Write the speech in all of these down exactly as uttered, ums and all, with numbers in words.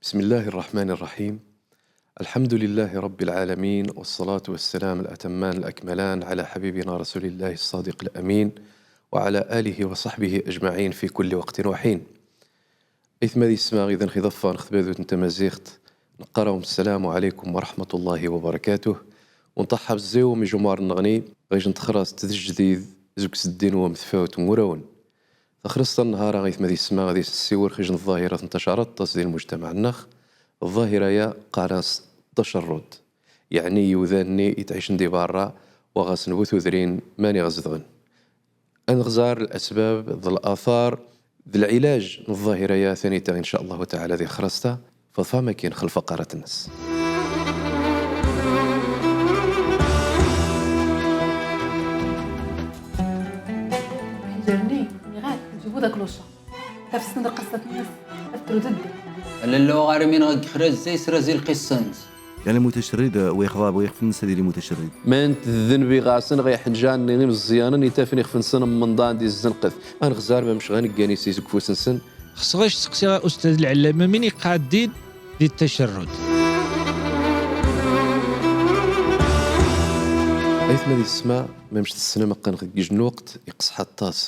بسم الله الرحمن الرحيم. الحمد لله رب العالمين، والصلاة والسلام الأتمان الأكملان على حبيبنا رسول الله الصادق الأمين، وعلى آله وصحبه أجمعين في كل وقت وحين. Aytma di ssma, ɣidan ɣ iḍeffan ɣ tbadut n tmaziɣt, nqqar-awem السلام عليكم ورحمة الله وبركاته. Ur nṭaḥab ẓẓiwem ijumar-nneɣni ɣ ijent xrast d jdid zug sddin wa mtfawt n wurawen. Taxrast n nnhar-a, aytma di ssma, ɣad is-nsiwel ɣ ijent ḍahirat ntacaren aṭas di lmujtamaɛ-nneɣ. Ḍahira-ya qqaren-as ttacarrud, yeɛni iwdan-nni itɛicen di barra, wa ɣas n bu tudrin mani ɣa zedɣen. Ad nɣ ẓar lasbab d latar d lɛilaj n ḍahira-ya tanita, in ca Allahu taɛala, di xrast-a. Faḍ famakin x lfaqarat-nnes. Ḥǧer-nni, nniɣ-ak, ǧibu da kloca. Tafsent rqaṣat-nnes, ad trud-d. Lalla uɣar min ɣa gxraz zay sra zi lqissa-nnes. Yeɛni lmutacrid, wa ixḍab, wa ixf-nnes ad ili mutacrid. Mant d ddenb iɣasen ɣa iḥenǧan n imẓẓyanen itafen ixf-nsen mmenḍan di zzenqet. Ad nɣ ẓar mamec ɣa neggan isi zug ufus-nsen. Xṣṣeɣ a-c steqsiɣ a ustad lɛellama min iqqaddin di ttacarrud. Aytma di ssma, mamec tessnem, qqan ɣ ijnnuqt iqṣeḥ aṭas.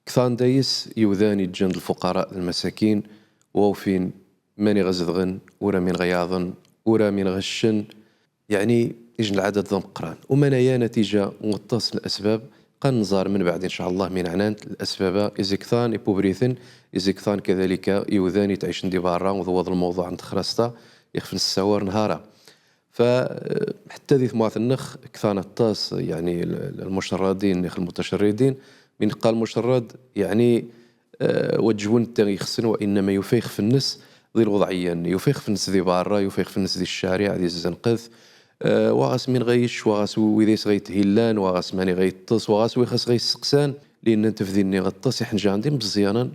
Ktan dayes iwdan iǧǧan d lfuqara d lmasakin, wa ufin mani ɣa zedɣen, ura min ɣa yaḍen, ura min ɣa ccen, yeɛni ijn lɛadad d ameqqran. Umana ya natija n waṭas n lasbab, qqan nẓar min baɛd in ca Allah min ɛnant lasbab-a izi ktan ipubriten, izi ktan kadalika iwdan itɛicen di barra, u d wa d lmewḍuɛ n txrast-a ixf nessawar nnhar-a. Fa, eh, ḥetta di tmurt-nneɣ ktan aṭas, yeɛni l-, l-, lmucarradin neɣ lmutacarridin. Min iqqal mucarrad, yeɛni, eh, wa ǧbun netta ixsen, wa innama yufa ixf-nnes di lwḍɛiyya-nni, yufa ixf-nnes di barra, yufa ixf-nnes di ccariɛ, di zzenqet. Eh, wa ɣas min ɣa yecc, wa ɣas wi-, widas ɣa yethillan, wa ɣas mani ɣa yeṭṭes, wa ɣas wi xas ɣa yesseqsan, lianna tafdi-nni aṭas iḥenǧan d imeẓẓyanen,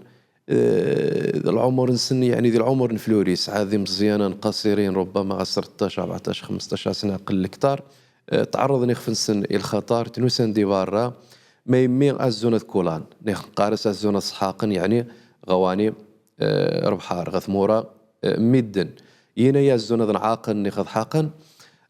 eh, lɛumur-nsen, yeɛni di lɛumur n fluri, sɛa d imeẓẓyanen qasirin, rubbama ɣas tretṭac, rebɛṭac, xemsṭac sna aqell ktar, eh, tɛerrḍen ixf-nsen i lxaṭar, tnusan di barra, ma immi azzun ad kulan, neɣ qqar-as azzun ad sḥaqen, yeɛni ɣawani, eh, rebḥar, ɣa tmura, eh, n midden. Yina ya azzun ad nɛaqen, neɣ ad ḥaqen,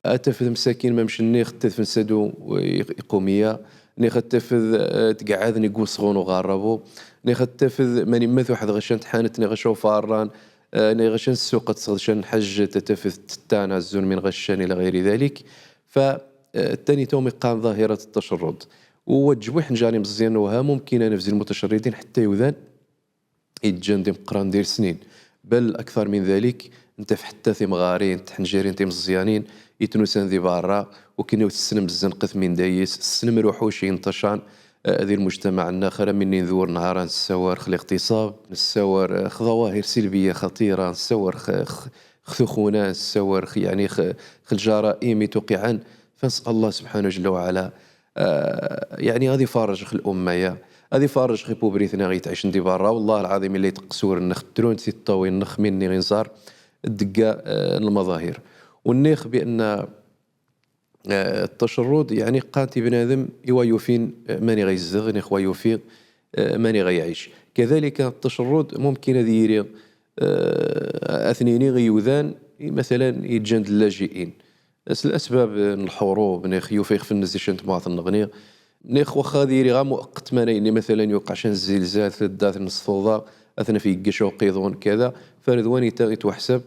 Ad tafed msakin mamec-nni xtadfen sadu iq-, iqumiya, neɣ xtafed, eh, tqɛaden iggusɣun uɣarrabu, neɣ xtafed mani mmat waḥed ɣa can tḥanet, neɣ ɣa can ufarran, eh, neɣ ɣa can ssuq ad tesɣed can ḥajjet, ad tafed tettan azzun min ɣa can ila ɣayri dalik. Fa, eh, tanita umi qqan ḍahirat ttacarrud. U wa ǧ-, wa iḥenǧan imeẓẓyan wa ha mumkin ad naf zi lmutacarridin ḥetta iwdan, iǧǧan d imeqqran dir snin. Bal aktar min dalik, ntaf ḥetta timɣarin, tiḥenǧirin timeẓẓyanin, itnusan di barra, u kinni ur tessnem zzenqet min dayes, tessnem lewḥuc inṭacan, eh, di lmujtamaɛ-nneɣ, xra min ndur nnhar-a nessawar x liɣtisab, nessawar, eh, x ḍawahir silbiyya xaṭira, nessawar x, x, x tuxuna, nessawar x, yeɛni x, x lǧaraim ituqiɛen. Fa ns'al Allah subḥanahu jalla wa ɛala, Ah, yeɛni, ad ifarreǧ x l'umma-ya, ad ifarreǧ x ipubriten-a ɣa itɛicen di barra. Wallah lɛaḍim, illa iteqqes wur-nneɣ, ttrunt tiṭṭawin-nneɣ, minni ɣa nẓar degga, ah, n lmaḍahir. U nniɣ bi anna, ah, ttacarrud, yeɛni, qqan-t i bnadem i wa yufin, ah, mani ɣa izdeɣ, neɣ wa yufi, ah, mani ɣa iɛic. Kadalika, ttacarrud mumkin ad yiri, ah, ad t-nini i iwdan, i, mathalan, iǧǧan d llaji'in. S l'asbab n lḥurub, neɣ yufa ixf-nnes di can tmurt-nneɣni, neɣ waxxa ad yiri ɣa muqqet, mani, mathalan, yuqeɛ can zzilzal, taddat n sṭuḍa, ad t-naf iggac uqiḍun, kada, fa d wanita itweḥsab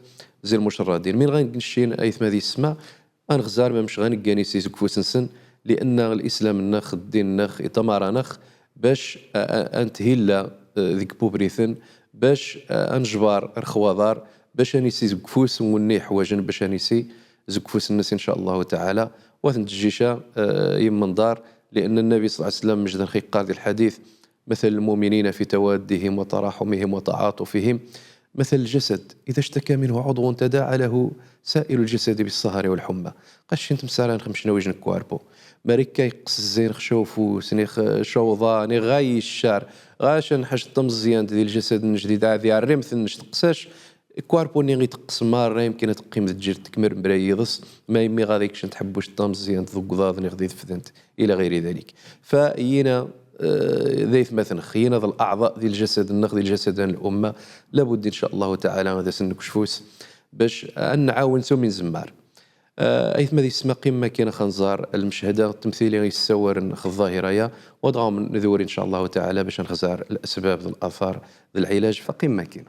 zi lmucarradin. Min ɣa nccin, aytma di ssma, ad nɣ ẓar mamec ɣa neggan isi zeg ufus-nsen, lianna lislam-nneɣ, ddin-nneɣ, iṭamar-aneɣ, bac a, a, a nthilla, eh, deg ipubriten, bac, eh, a nejbar rxwaḍar, bac a nisi zeg ufus n wenni iḥwajen, bac a nisi zeg ufus-nnes, in ca Allahu taɛala. Wa tentejjica, eh, immenḍar, lianna nnabi ṣalla Llahu ɛalayhi wa sallam, mejden ɣa iqqar di lḥadit, مثل المؤمنين في توادهم وتراحمهم وتعاطفهم مثل الجسد إذا اشتكى منه عضو تداعى له سائر الجسد بالسهر والحمى. Ɣac int msalan xemcen awijn n kwarpu. Mari akka iqqes zzin ɣ ca ufus, neɣ ɣ ca uḍan, neɣ ɣa iccar. Ɣac a nḥac tameẓẓyant di lǧasad-nnek, di, di rrimt-nnek teqqes-ac, kwarpu-nni iteqqes marra, yemkin ad teqqim d ǧil tekmel mebla yiḍes, ma yemmi ɣa ad ikcen tḥebbuct tameẓẓyant deg uḍad neɣ di tefdent. إلى غير ذلك. Fa yina, eh, d aytmaten-nneɣ, yina d الأعضاء di lǧasad-nneɣ, di lǧasad n l'umma, labud, in ca Allahu taɛala, ad asen-nekk ufus, باش أن نعاون سو من زمار. آه، أيثما ذي سما قيمة كاين خنزار المشهدة التمثيلي يسورن خ الظاهرة يا، ودغم نذوري إن شاء الله تعالى باش نخزار الأسباب، الآثار، العلاج، فقيمة كاين.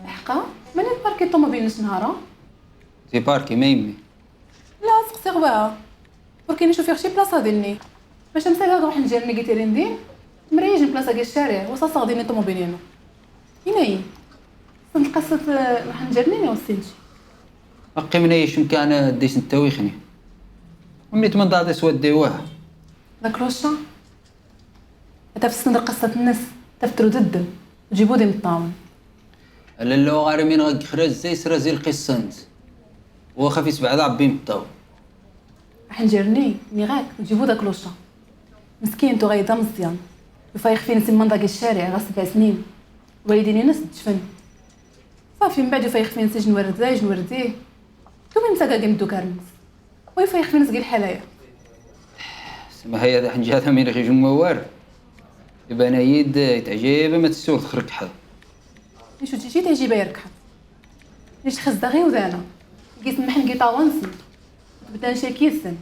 الحقا؟ ماني باركي الطوموبيل نص نهارا؟ تي باركي ما يمي. لا، سقسي غواها. بركي نشوف يا أختي بلاصة ديني. باش نمسك هاك واحد الجيرني قلتي لي ندين. مريج بلاصة كاع الشارع، وصا صاغديني طوموبيلينو. يناي. صند قصة، آه، واحد الجيرني ني وسينتي. أقي من أي شمكان ديس نتاويخني. ومني تمن دادي سواد ديواه. ذاك روشا. أتا في السن رقصة الناس، تفترو ضد، وجيبو دي مطاون. اللو غاري من غاك خرج زي سرازي القسنت. وخفي سبع ذا عبي مطاو. راح نجرني، ني غاك، وجيبو داك لوشا. مسكين تو غايدا مزيان. يفايخ فين سي من داك الشارع، غا سبع سنين. والديني ناس تشفن. صافي، من بعد يفايخ فين سي جنوردي، جنوردي. تو من ساكا قمدو كارنس. ويفايخ فين سقي الحلايا. سما هيا ذا حنجة ثمين خي جموار. يبان يد يتعجب ما تسور تخرج حظ. نشو تجي تعجب يركحظ. نش خز دغي وذانا. قيس محن قي طاوانسن. بدان شي كيسن.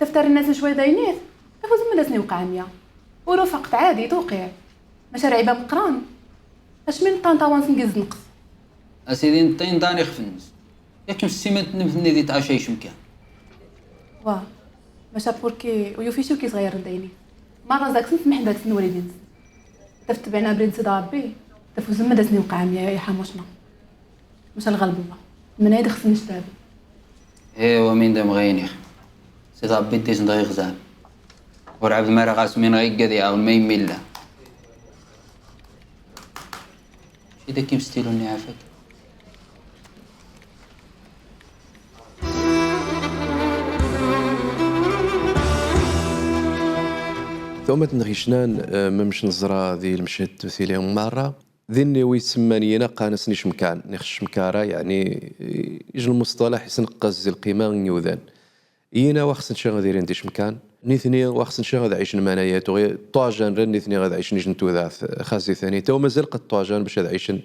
تفتر الناس شوي داينيث. تفوز من داسني وقع ميا. ورفقت عادي توقيع. مشاريع بام قران. اش من طان طاوانسن قيز نقص. أسيدي نطين داني خفنس. ياك مش سيمنت نمثني دي تعشي شمكان. واه. ماشا بوركي ويوفيشو كي صغير نديني. مرة زاكسن سمح داكسن وليدين. تفتبعنا برنس دابي. تفوز من داسني وقع ميا يا حموشنا. ماشا الغلب الله. من هيدا خصني شتابي. إيه، ومين دم غينيخ. سي دابي ديس ندغي غزال. ورعب ما راه غاس من غير قدي عاون ما يميل له. شي داك يمستيلو ني عافاك. ثومة نغيشنان، آه، ممش نزرا ذي المشهد التمثيلي مرة. ذي النيوي سمانينا قانس نيش مكان، نيخش مكارا، يعني، يجي المصطلح يسنقز القيمة نيوذان. إينا واخصن شغل ذيرين ديش مكان. نيثني واخصن شغل عيشن ماناياتو غي طواجن رن نيثني غاد عيشن يجن توذاث خازي ثانيتا ومازال قد طواجن باش هاد عيشن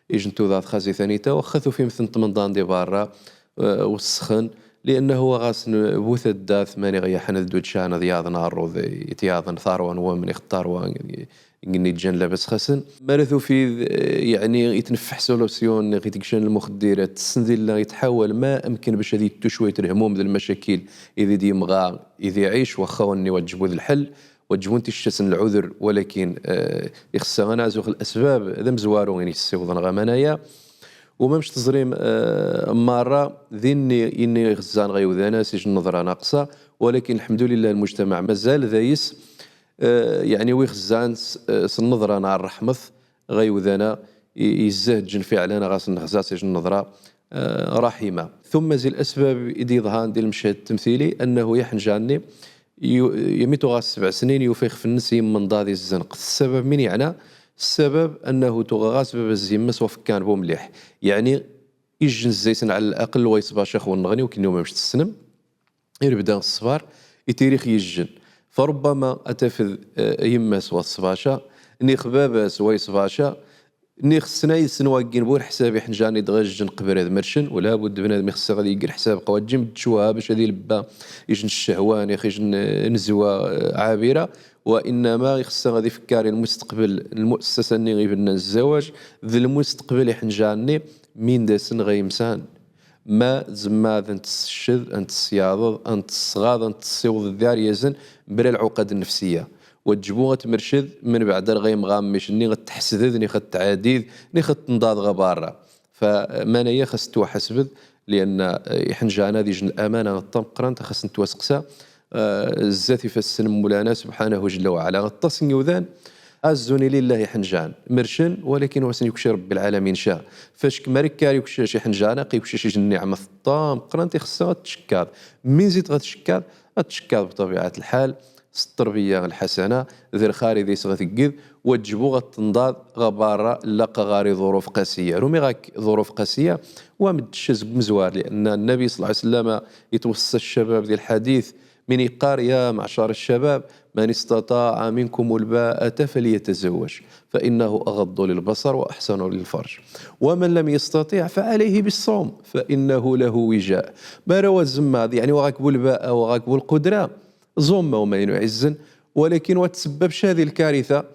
يجن توذاث خازي ثانيتا وخذوا في مثل تمنضان دي بارا، آه، والسخن، لأنه هو غاسن بوث الداث ماني غيا حنا ذو تشان ذياض نار وذ-، يتياضن ثاروان ومن يختار وان قني جن لابس خسن. مالثو في، آه، يعني يتنفح سولوسيون غي تكشن المخدرات، السن ذي الله يتحاول ما أمكن باش هذه يتو شوية الهموم ذي المشاكل إذا دي مغا، إذا يعيش واخا وني وجبو ذي الحل، وجبو انت الشسن العذر، ولكن، آه، يخصها غنازوخ الأسباب، ذا مزوارو غين يسيوضن غا منايا. وما مش تزريم، آه، مرة ذي إني، إني غزان غيوذانا سجن نظرة ناقصة، ولكن الحمد لله المجتمع مازال ذايس، آه، يعني ويخزان س-، آه، سنظرة نهار الرحمث، غيوذانا ي-، يزهجن فعلًا غاس نخزا سجن نظرة، آه، رحيمة. ثم زي الأسباب إدي ظهان دي المشهد التمثيلي أنه يحن جاني يو-، يميتو غاس سبع سنين يوفيخ في النس يمن ضادي الزنق. السبب من يعنى؟ السبب أنه تو غاس باب الزيمس وفكان بو مليح. يعني يجن الزيسن على الأقل ويصباشخ ونغني وكنيو ما مش تسنم. يربدا الصفار، يتيريخ يجن. فربما أتفذ، آه، يماس وصفاشا، نيخ باباس ويصفاشا، نيخ سنايد سنواقين بور حسابي حنجاني دغجن قبر هذا مرشن، ولا بد بنادم يخص غادي يقر حساب قواجم تشوها باش هذه لبا يجن الشهوان، يخ يجن نزوة، آه، عابرة، وإنما يخص غادي يفكر المستقبل، المؤسسة اللي غيبنا الزواج، ذا المستقبل يحنجاني مين داسن غيمسان. ما زماد أنت السشذ، أنت السياضض، أنت الصغاض، أنت السيوض الدار يزن بلا العقد النفسية. وتجبو غتمرشذ من بعد رغيم غامش، ني غتحسدد، ني غتعاديد، ني غتنضاض غبارة. فمانايا خاص توحسبذ، لأن، آه، يحنجانا ذي جن الأمانة الطمقران خاص نتوسقسا. آه، الزاتي فالسن مولانا سبحانه جل وعلا. غطاس نيوذان، أزوني لله حنجان. مرشن، ولكن واسن يكشي رب العالمين شاء. فاش كمارك كاري يكشي شي حنجان، قي يكشي شي جن نعمة الطام. قرانتي خصها غتشكاض. من زيد غتشكاض، غتشكاض بطبيعة الحال. التربية الحسنة، ذي الخاري ذي سغثقذ، وتجبو غتنضاد غبارة لقى غاري ظروف قاسية. رومي غاك ظروف قاسية، ومدش زب مزوار، لأن النبي صلى الله عليه وسلم يتوصى الشباب ذي الحديث Min iqqar: يا معشر الشباب، من استطاع منكم الباءة فليتزوج، فإنه أغض للبصر وأحصن للفرج، ومن لم يستطع فعليه بالصوم، فإنه له وجاء. Mara wa tzemmad, yaɛni, wa ɣa-k bu lba'a, wa ɣa-k bu lqudra, ẓumm, a win iɛizzen, walakin wa tsebbebc adi lkaritha,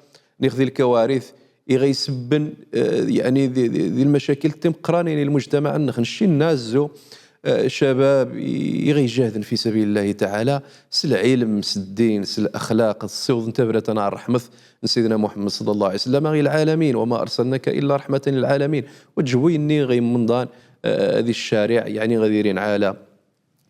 neɣ di lkawarith, i ɣa isebben, eh, yaɛni, di, di, di lmacakil timeqqranin i lmujtamaɛ-nneɣ. Nec-in nna azzu, eh, cabab i, i ɣa ijahden fi sabil Llah taɛala, s lɛilm, s ddin, s laxlaq, ad ssiwḍen tabrat-a n ṛṛeḥmet n Sidna Muḥemmed ṣalla Llahu ɛalayhi wa sallam i lɛalamin, وما أرسلناك إلا رحمة للعالمين. Wa ǧǧ winni ɣa immenḍan, eh, di ccariɛ, yaɛni, ɣa dirin ɛala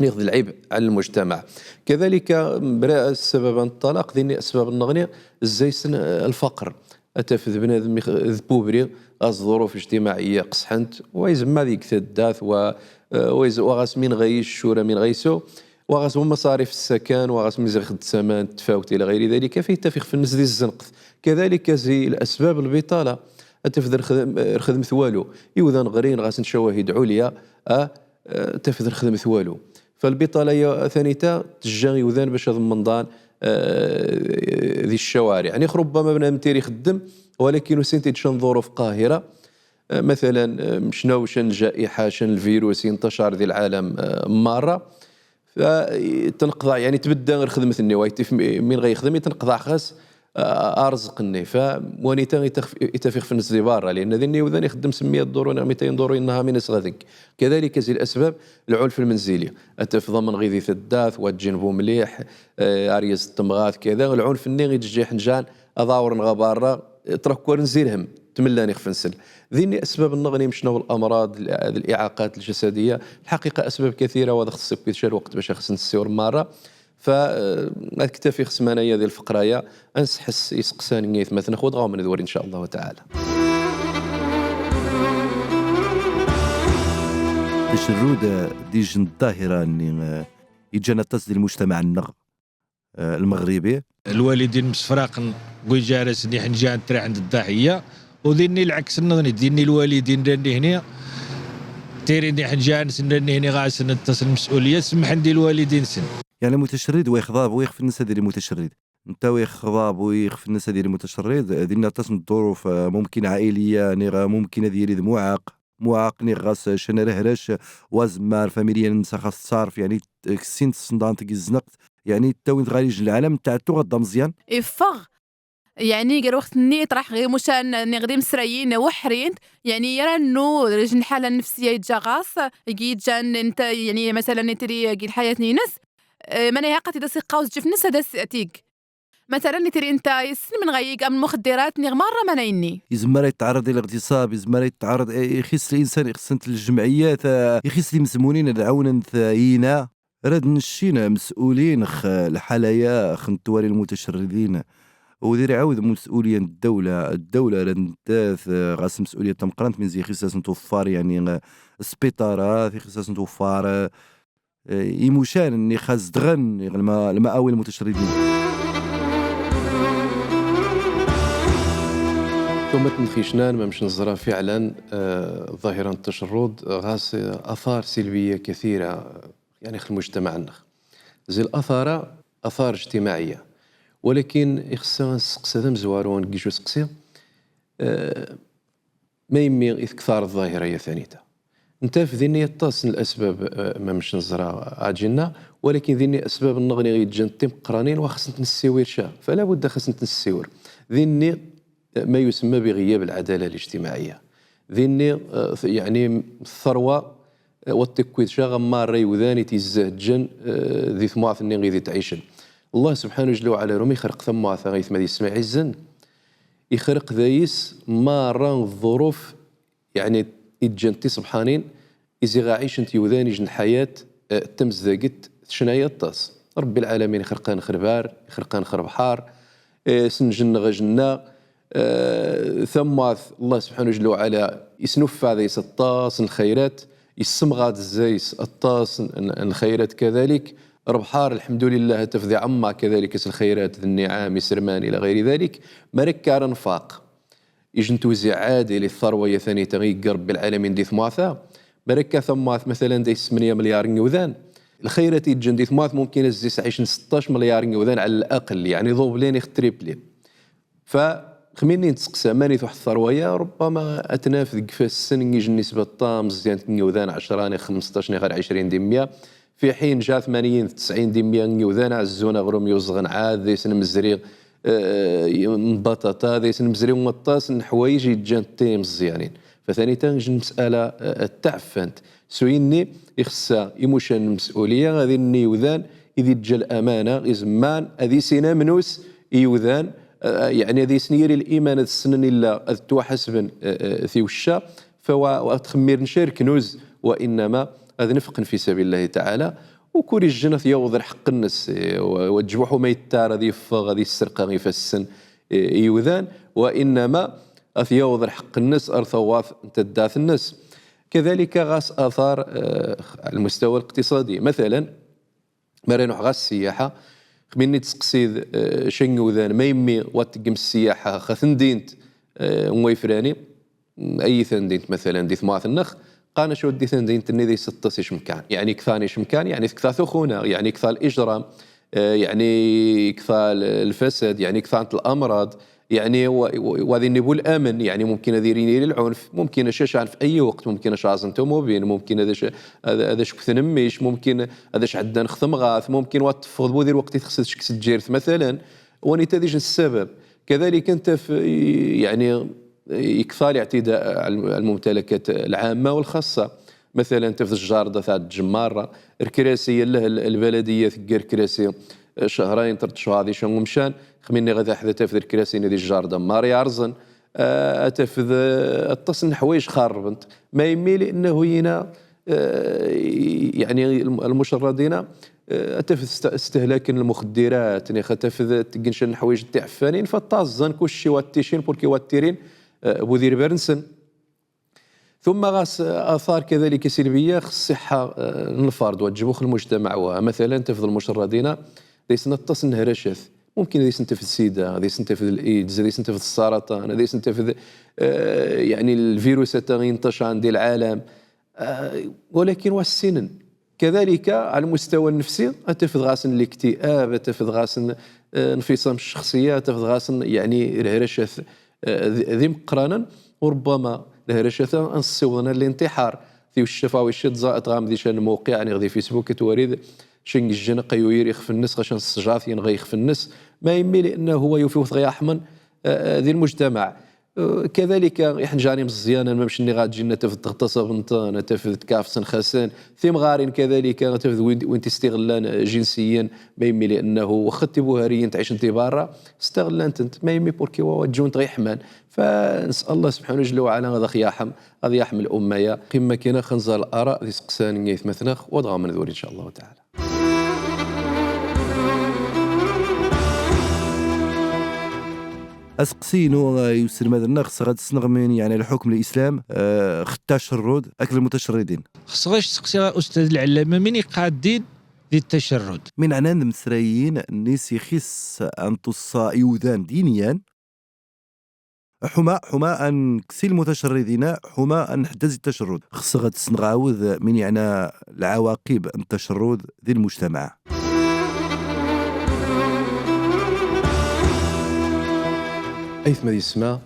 neɣ d lɛibɛ ɛla lmujtamaɛ. Kadalika, bra ssabab n ṭṭalaq, dinni asbab-nneɣni, zzay-sen, eh, lfaqer. Ad tafed bnadem ix-, d pubri, ɣas ḍuruf ijtimaɛiyya qesḥent, wa izemmad ig taddart, wa, eh, wa iz-, wa ɣas min ɣa iccura, min ɣa isew, wa ɣas wa maṣarif ssakan, wa ɣas min ixeddem aman, tfawt, ila ɣayri dalika, fa itaf ixef-nnes di zzenqet. Kadalika zi lasbab lbiṭala, ad tafed rxedm-, rxedmet walu. Iwdan ɣrin ɣas n cawahid ɛulya, ah, eh, tafed rxedmet walu. Falbiṭala-ya tanita tejja iwdan bac ad mmenḍan, eh, di ccawariɛ. Yaɛni, rubbama bnadem tiri ixeddem, walakin ussin-t-id ca n ḍuruf qahira. Eh, matalan, eh, mec naw ca n ljaiḥa, ca n lvirus intacar di lɛalam, eh, marra. Fa, eh, tenqeḍaɛ, yaɛni, tbedda rxedmet-nni, wa itaf mi-, min ɣa ixdem, tenqeḍaɛ ɣas, a, arẓeq-nni. Fa wanita itaf, itaf ixef-nnes di barra, lianna dinni iwdan ixeddem s meyya ḍuru neɣ meytayn ḍuru, innaha min asɣadeg. Kadalika zi lasbab, lɛunf lmenzili. Ad tafed amenɣi di taddart, wa ǧenbu mliḥ, eh, aryaz n temɣart, kada. Lɛunf-nni iǧeǧǧa iḥenjan ad awren ɣa barra, eh, trakkuren zi lhemm, tmellan ixef-nsen. Dinni asbab-nneɣni mec naw lamraḍ, l-, liɛaqat ljasadiyya. Lḥaqiqa asbab kathira, wa ad xeṣṣen ca n lweqt bac ad xeṣṣen nessiwren marra. Fa, eh, ad ktafiɣ ssmana-ya di lfeqra-ya, ad nsḥess i iseqsan n yaytmaten-nneɣ, wa dɣa ad wen-d-wrin, in ca Llah taɛala. Tacerrud, eh, d ijj n ḍḍahira-nni, eh, iǧǧan aṭas di lmujtamaɛ-nneɣ, eh, lmeɣribi. Lwalidin msefraqen, gu iǧar-asen iḥenjan traḥen d ḍḍaḥiyya, u dinni lɛeks-nneɣni, dinni lwalidin ran ihni, tirin iḥenjan-nsen ran ihni ɣas n aṭas n lmes'uliyya, semmḥen di lwalidin-nsen. Yaɛni, lmutacerrid wa ixḍa bu ixef-nnes ad yili mutacerrid. Nta wa ixḍa bu ixef-nnes ad yili mutacerrid, dinna aṭas n ḍḍuruf, eh, mumkin ɛailiyya, niɣ mumkin ad yili d muɛaq, muɛaq niɣ ɣas ca n rrehrac, wa azemmar, familiyya-nnes xas tṣarf, yaɛni, ksint ṣṣenḍant g izzenqet, yaɛni, ttawint ɣer ijj n lɛalam, nta ɛad tuɣa-d d ameẓyan. Iffeɣ, yaɛni, gar lweqt-nni iṭraḥ ɣir imucan niɣ d imesrayin weḥrint, yaɛni, irannu, ijj n lḥala nnefsiyya iǧǧa ɣas, igi iǧǧan nta, yaɛni, masalan, itri igi lḥayat-ines, eh, mana iɛaqat id as-iqqaw s ǧif-ines ad as-tig. Masalan, itri nta issen min ɣa ig am lmuxeddirat niɣ marra mana inni. Izmer a itɛarreḍ i liɣtisab, izmer a itɛarreḍ, eh, ixis linsan, ixsent ljemɛiyat, eh, ixis limezmunin ad ɛawnen-t, eh, ina. Rad nec-in, eh, mes'ulin x lḥala-ya x n twari lmutacerridin. U d irɛawed mes'uliyya n ddawla, ddawla rad ntat, eh, ɣas mes'uliyya tameqqrant, min zi ixis-asen tweffar, yaɛni, eh, sbiṭarat, ixis-asen tweffar, eh, eh, imucan nni xas dɣen, lma-, lma'awi lmutacerridin. Tumat n ixicnan, ma mec neẓra fiɛlan, eh, ḍḍahira n ttacerrud, eh, ɣas, eh, athar silbiyya kathira, eh, yaɛni, x lmujtamaɛ-nneɣ. Zi lathar-a, athar ijtimaɛiyya. Walakin ixess-aɣ ad nesseqsa d amezwaru n giju useqsi, eh, ma immi i tektar ḍḍahira-ya tanita. Ntaf dinni aṭas n lasbab, eh, ma mec neẓra aǧinna, walakin dinni asbab-nneɣni i iǧǧan timeqqranin wa xassent nessiwir ca, fala budda xassent nessiwir. Dinni, eh, ma yusemma bi ɣiyab lɛadala lijtimaɛiyya. Dinni, eh, yaɛni, ttṛwa, eh, wa ṭṭikkwiḍ ca ɣa marra iwdan i t-izzahǧan, eh, di tmwaḍt-nni i di ttɛicen. Llah subḥanahu jalla wa ɛala, rumi ixerreq tamwaḍt-a, aytma d yesma iɛizzen, ixerreq dayes marra n ḍḍuruf, yaɛni, iǧǧan tiṣebḥanin, izi ɣa ɛicen-t iwdan ijj n lḥayat, eh, tamezdaget tecna-ya aṭas. Ṛebbi lɛalamin ixerreq-aneɣ ɣer lbar, ixerreq-aneɣ ɣer lebḥar, eh, s njenna ɣer ajenna, eh, tamwaḍt, Llah subḥanahu jalla wa ɛala isnuffa dayes aṭas n lxayrat, issemɣad dayes aṭas n, n, n lxayrat kadalik. Lebḥar, lḥemdulillah, ad taf di ɛemma kadalik s lxayrat d nniɛam, iserman, ila ɣayri dalik. Mara akka ara nfaq, ijj n tewziɛ ɛadil i ttṛwa-ya tanita i yegga Ṛebbi lɛalamin di tmwaḍt-a. Mara akka tamwaḍt, matalan, day smen melyar n iwdan, Lxayrat i-yeǧǧan di temɣart mumkin a-s-yesɛicen seṭṭac milyar n-iwdan ɛala laqell, yaɛni dublin ixef tripli. Fa xminni nttseqsa, mani-t waḥed ttṛwa-ya, rubbama a-t-naf deg ifassen n-ijen nisba ṭam meẓẓyant n-iwdan ɛecṛa neɣ xemsṭac neɣ ɣer ɛecrin di mya, fi ḥin ja tmanyin d tesɛin di mya n-iwdan ɛezzun aɣrum yuzɣen ɛad, daysen mezri, eh, n baṭaṭa, daysen mezri n waṭas n leḥwayeǧ i-yeǧǧan timeẓẓyanin. Fa tanita, ijjen lmes'ala, eh, taɛfant. S uyinni, ixessa imucan n-lmes'uliya, ad inin i-iwdan, i-d-iǧǧa lamana, izemman, ad isin amnus i-iwdan, eh, yaɛni ad isin yiri liman ad ssnen illa ad ttwaḥasben, eh, eh, tiwca, fa wa, wa txemmiren ca rknuz, wa innama ad nefqen fi sabil Llah taɛala, u kul ijjen ad t-yawweḍ lḥeqq-nnes, eh, wa, wa ǧbuḥu ma ittar ad iffeɣ, ad isserqa ifassen, eh, i-iwdan, wa innama ad t-yawweḍ lḥeqq-nnes ar tawwaḍt n taddart-nnes. Kadalika ɣas athar, eh, ɛala lmustawa liqtiṣadi. Mathalan, ma ra nuḥ ɣas ssiyaḥa, xminni tseqsid, eh, ca n-iwdan, ma immi wa tteggem ssiyaḥa ɣer temdint, eh, n-wayefrani, ay tamdint, mathalan, di temɣart-nnex, qqaren-ac wa di temdint-nni daysen aṭas icemkan. Yaɛni kter icemkan, yaɛni tekter tuxxuna, yaɛni kter lijram, eh, yaɛni kter lfasad, yaɛni kter lamraḍ, yaɛni wa, wa, wa dinni bu lamen, yaɛni mumkin ad irin yiri lɛunf, mumkin ad-ac aɛnen f ay weqt, mumkin ad-ac aẓen ṭumubil, mumkin ad-ac, ad, ad-ac kkten mmic, mumkin ad-ac ɛeddan ɣer temɣart, mumkin wa teffeɣ bu di lweqt i texsed ccek s tjirt, mathalan, wa nita d ijjen ssabab. Kadalika anta f, yaɛni, ikter liɛtida ɛala lmumtalakat lɛamma wa lxaṣṣa. Mathalan, tafed ijjarda tɛeddej marra, rkrasi, yallah, l, lbaladiya tegga rkrasi, eh, cahrayn, tret cahur, di ca n-umcan, xminni ɣad aḥda tafed rkrasi-nni di ijjarda marra iɛerẓen, eh, tafed, eh, aṭas n leḥwayeǧ xarrbent. Ma immi? Liannahu yina, eh, yaɛni, lm, lmucerrḍin-a, eh, tafed st, stehlaken lmuxeddirat, neɣ tafed tteggen ca n leḥwayeǧ tiɛeffanin, fa ṭṭaẓẓan kulci wa tticin, purki wa ttirin, eh, bu dirbar-nsen. Tumma ɣas, eh, athar kadalika silbiya ɣer ṣṣiḥḥa, eh, n lfard, wa ǧbuḥ lmujtamaɛ, wa, mathalan, tafed lmucerrḍin-a, daysen aṭas n lehracat. Mumkin daysen tafed sida, daysen tafed l'aids, daysen tafed ssaraṭan, daysen tafed, eh, yaɛni, lvirusat-a intacaṛen di lɛalam. Eh, walakin wa ssinen. Kadalika, ɛala lmustawa nnefsi, ad tafed ɣasen liktiab, ad tafed ɣasen, eh, nfisam ccexsiya, ad tafed ɣasen, yaɛni, lehracat, eh, d, d imeqqranen, u rubbama lehracat-a ad n-ssiwḍen ar lintiḥar. Tiwca f awicc i tẓa, tɣamd di ca n lmawqiɛ, neɣ di Facebook, ad twarid ca n ijjen aqayuyir ixef-nnes, ɣaca n ssjart yenɣa ixef-nnes. Ma immi? Liannahu wa yufi wa t-ɣa iḥmen, eh, eh, di lmujtamaɛ. Eh, kadalika, iḥenǧaren imeẓẓyanen, mamec nniɣ, ad ǧin, ad tafed teɣtaṣ abnṭan, ad tafed tekafes n xasen, timɣarin kadalika, ad tafed win, win tistiɣellan, eh, jinsiyan, ma immi? Liannahu, waxxa tibuhariyin ttɛicen ti barra, staɣellan-tent, ma immi? Purki wa, wa ǧǧun-t ɣa iḥman. Fa nes'al Allah subḥanahu ǧalla wa ɛala ad aɣ-yaḥm, ad yaḥm l'umma-ya. Qim makina, xanẓar l'ara d iseqsan n aytmatnex, wa dɣa ad ndur, in ca Allahu taɛala. Aseqsi-inu, eh, i uselmad-nnex, ɣas ɣad sneɣ min, yaɛni, lḥukm n l'islam, eh, ɣer ttacerrud akked lmutacerridin. Xseɣ a steqsiɣ a ustad lɛellama, min iqaddin di ttacerrud? Min ɛnan d imesrayin nni s ixis a nṭuṣṣa iwdan diniyan, ḥuma, ḥuma a nksi lmutacerridin, ḥuma a nḥeddez ttacerrud. Xseɣ ad sneɣ ɛawed min iɛna lɛawaqib n ttacerrud di lmujtamaɛ. Aytma d yessma,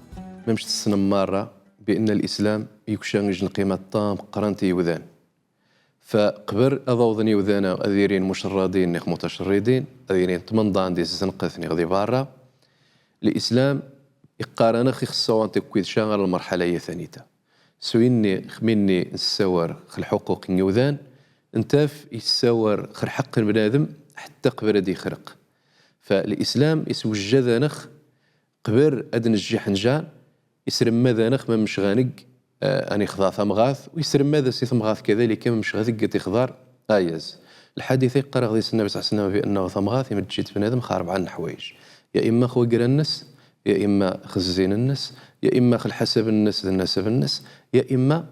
mamec tessnem marra, bi anna l'islam yekca ijjen qima ṭam meqqrant i iwdan. Fa qbel ad awḍen iwdan-a ad irin mucerrḍin neɣ mutacerridin, ad irin tmenḍan di zzenqet neɣ di barra, l'islam iqqar-anex ixeṣṣa wa ntakkwid ca ɣer lmerḥala-ya tanita. S uyinni, xminni nessawar ɣer lḥuquq n iwdan, ntaf issawar ɣer lḥeqq n bnadem ḥetta qbel ad ixreq. Fa l'islam iswejjad-anex qbel ad nejji ḥenjan, isremmad-anex mamec ɣa negg, eh, a nixḍa tamɣart, u isremmad-as i temɣart kadalika mamec ɣa tegg a tixḍar ayaz. Lḥadit-a iqqar-aɣ deg-s Nnabi ṣalla Llahu ɛalayhi wa sallam bi annahu tamɣart imejj-itt bnadem ɣer rebɛa n leḥwayeǧ. Ya imma ɣer wegran-nnes, ya imma ɣer zzin-nnes, ya imma ɣer lḥasab-nnes d nnasab-nnes, ya imma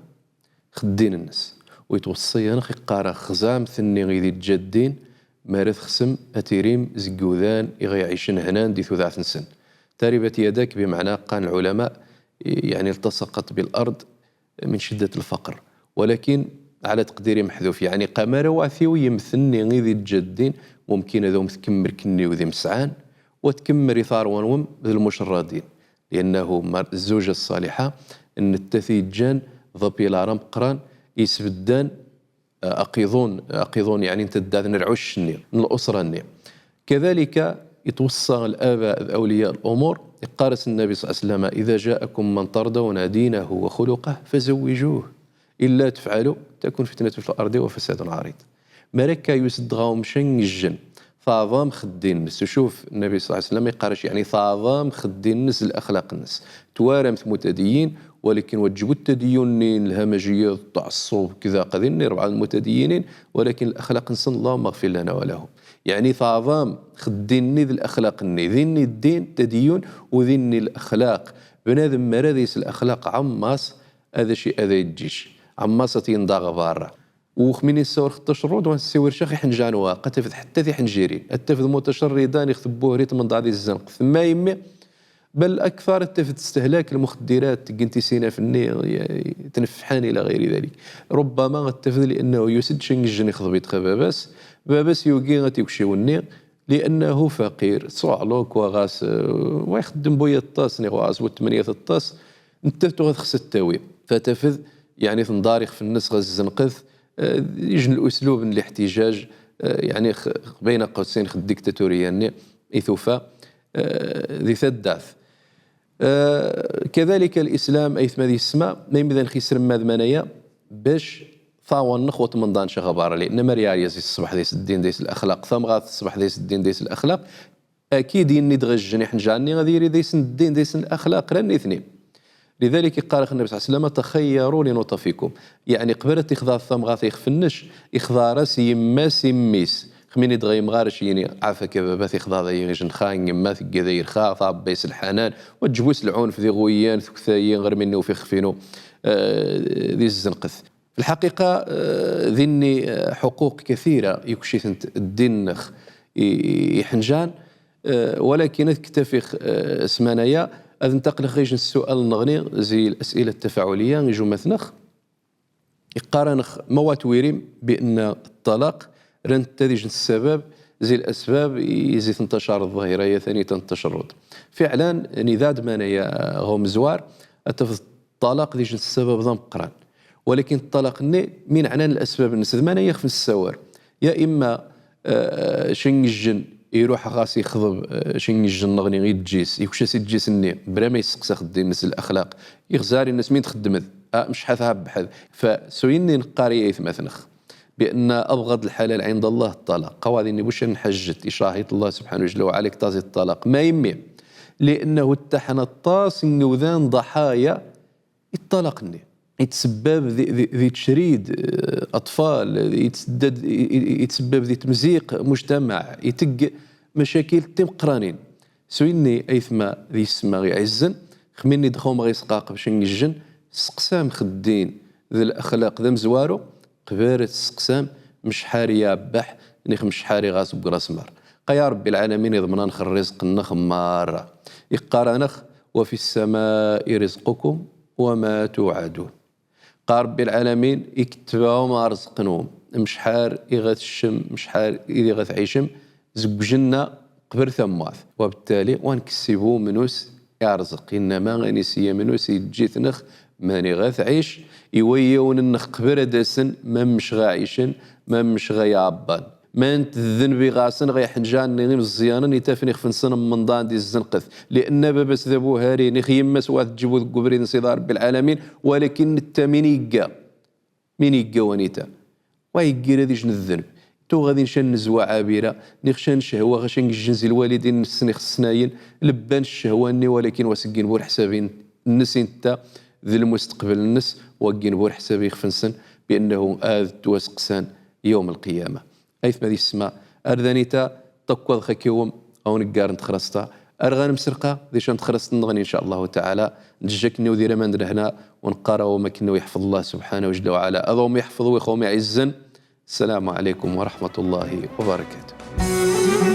ɣer ddin-nnes. U itweṣṣa-yanex iqqar-aɣ xzam-t-nni i d-iǧǧa ddin, ma ra texsem a tirim zeg iwdan i ɣa iɛicen hnan di tudert-nsen. Taribat yadak, bimeɛna, qqaren lɛulama, yaɛni, iltaṣaqat bil-ard min ciddat lfaqr. Walakin ɛala taqdir i meḥduf. Yeɛni, qamar a waɛtiw yemten-nni i d-iǧǧa ddin, mumkin ad awem-tkemmel kenni-w d imesɛan, wa tkemmel i taṛwa-nwem d lmucerradin. Liannahu mar-, zzuja ṣṣaliḥa, nettat i iǧǧan d apilâr ameqqran, isbeddan aqiḍun, aqiḍun, yeɛni, n taddart, n rrɛucc-nni, n l'usra-nni. Kadalika, itweṣṣa l'aba d awliya l'umur, iqqar-as Nnabi ṣalla Llahu ɛalayhi wa sallam: إذا جاءكم من ترضون دينه وخلقه فزوجوه، إلا تفعلوا تكن فتنة في الأرض وفساد عريض. Mara akka yus-d ɣur-m ca n yijjen, taḍamex ddin-nnes. Cuf, Nnabi ṣalla Llahu ɛalayhi wa sallam iqqar-ac, yeɛni, taḍamex ddin-nnes d l'axlaq-nnes. Twaram-t mutadiyyin, walakin wa tǧebut tadayyun-nni n lhamajiya, ttaɛṣṣub, kda, qad inni rebɛa lmutadayyinin, walakin l'axlaq-nsen, اللهم اغفر لنا ولهم. Yeɛni, taḍamex ddin-nni d l'axlaq-nni. Dinni ddin, tadayyun, u dinni l'axlaq. Bnadem mara dayes l'axlaq ɛemmas, ad aci, ad aci iǧǧic. Ɛemmas ad t-inḍa ɣer berra. U xmi nessawel ɣef ttacerrud, wa nessiwel ca ɣ iḥenǧan wa, qad tafed ḥetta tiḥenǧirin. Ad tafed mutacerridan ixtebbu hrit menḍaɛ di zzenqet. Ma yemmi, bal aktar ad tafed istehlak lmuxeddirat, teggen tisinaf-nni, tneffḥan ila ɣayri dalik. Rubbama ad tafed li'annahu yus-d ca n yijjen ixḍeb-it ɣer baba-s, baba-s yugi ad t-ikc iwenni, li'annahu faqir, suɛluk wa ɣas, eh, wa ixeddem bu yeṭṭes, niɣ wa ɣas bu tmenya teṭṭes, nettat tuɣa texs ad t-tawi. Fa tafed, yeɛni, tenḍar ixef-nnes ɣer zzenqet, eh, ijjen l'uslub n l'iḥtijaj, eh, yeɛni, x-, x-, bayna qawsin, x-, diktaturiyya-nni i tufa, eh, di taddart. Eh, kadalika l'islam, aytma d yessma, ma imdan x-isremmad manaya, bac taḍamex wa tmenḍanec ɣer berra, li'anna mara yar yas ṣṣbeḥ dayes ddin dayes l'axlaq, tamɣart ṣṣbeḥ dayes ddin dayes l'axlaq, akid inna-d ɣ ijjen iḥenǧan-nni ad yili daysen ddin, daysen l'axlaq, ran nitni. Lidalik iqqar-ax Nnabi ṣalla Llahu ɛalayhi wa sallam: تخيروا لنطفكم. Yeɛni, qbel ad tixḍa tamɣart ixef-nnec, ixḍa-as yemma-s i mmi-s. Xmi nni-d ɣa imɣar aci ini: عافاك يا بابا, tixḍa-d ay ijjen xa n yemma, tegga-d ay rxa, tṛebba-s s lḥanan, wa tǧebbu-s lɛunf d iɣuyyan, tukta-yi, ɣer minni ufiɣ ixef inu, eh, di zzenqet. Fi lḥaqiqa, eh, dinni, eh, ḥuquq kathira yukc-itent ddin-nnex i, i, iḥenǧan, eh, walakin ad ktafiɣ, eh, s manaya, ad ntaqleɣ ɣer ijjen ssual-nneɣni zi l'as'ila ttafa'uliyya, ijummat-nneɣ. Iqqar-aneɣ: ma wa twirim bi anna ṭṭalaq, rant-t ad ijjen ssabab zi l'asbab i zi tenṭacar ḍḍahira-ya tanita n ttacerrud. Fiɛlan, nida-d manaya ɣ umezwar, ad tafeḍ ṭṭalaq d ijjen ssabab d ameqqran. Walakin ṭṭalaq-nni, min ɛnan l'asbab-nnes, d manaya ixef nessawal. Ya imma, eh, ca n ijjen iruḥ ɣas ixḍeb, eh, ca n ijjen-nneɣni, iǧǧi-s, ikc-as iǧǧi-s-nni, bla ma isseqsa ɣef ddin-nnes, l'axlaq. Ixzar, inna-s: min txeddmeḍ? Ah, mecḥat ha bḥed. Fa s uyenni neqqar i aytmat-nneɣ bi anna أبغض الحلال عند الله الطلاق. Qawaḍ ini bu ca n lḥajet, ikrah-it Allah subḥanahu jalla wa ɛala, iktaẓi ṭṭalaq. Ma yemmi, li'annahu ttaḥan aṭas n iwdan ḍaḥaya i ṭṭalaq-nni. Itsebbab di, di, di tecrid, eh, aṭfal, itseddad, i, i, itsebbab di temziq mujtamaɛ, itegg macakil timeqqranin. S uyenni, aytma d yessma iɛizzen, xmi nni-d ɣa-m ɣa isqaqeb ca n ijjen, seqsam ɣef ddin d l'axlaq d amezwaru, qbel ad tseqsam mecḥar i abbaḥ, nix mecḥar i ɣas deg urasmar. Qa ya Ṛebbi lɛalamin iḍmen-aneɣ rrizq-nneɣ merra. Iqqar-aneɣ: وفي السماء رزقكم وما توعدون. Qa Ṛebbi lɛalamin, iketteb-awem arzaq-nwem, mecḥar i ɣa teččem, mecḥar i ɣa tɛicem, zeg ujenna qbel tammart. Wa bettali, wa nkessib umnus i arzaq, innama anis i amnus iǧǧa-t-neɣ mani ɣa tɛic, i wayyawen-nneɣ qbel ad asen, mamec ɣa ɛicen, mamec ɣa iɛebban. Mant d ddenb i ɣasen ɣa iḥenǧan-nni imeẓẓyanen, itafn ixef-nsen mmenḍan di zzenqet. Li'anna baba-s d abuhari, nix yemma-s wa tǧeb-it deg ubrid n Sidi Ṛebbi lɛalamin, walakin netta min igga, min igga wanita, wa iggir ad ijjen ddenb. Tuɣa din ca n nnezwa ɛabira, nix ca n ccehwa, ɣa ca n ijjen zi lwalidin-nsen ixessnayen, lebban ccehwa-nni, walakin wa s-ggin bu leḥsab-nnes inta, d lmusteqbel-nnes, wa ggin bu leḥsab ixef-nsen, bi annahu ad ttwaseqsan yawm lqiyama. Aytma d yessma, ar d anita, ṭakk ad ɣ-akiwem, aw neggar n txraṣt-a, ar ɣa nemselqa di ca n txraṣt-nneɣni, in ca Allahu taɛala, nǧǧa-k-nni-w di laman d lehna, u neqqar-awem a k-nni-w iḥfeḍ Allah subḥanahu jalla wa ɛala, ad awem iḥfeḍ wi ɣa-wem iɛizzen. Ssalamu ɛalaykum wa raḥmatu Llahi wa barakatuh.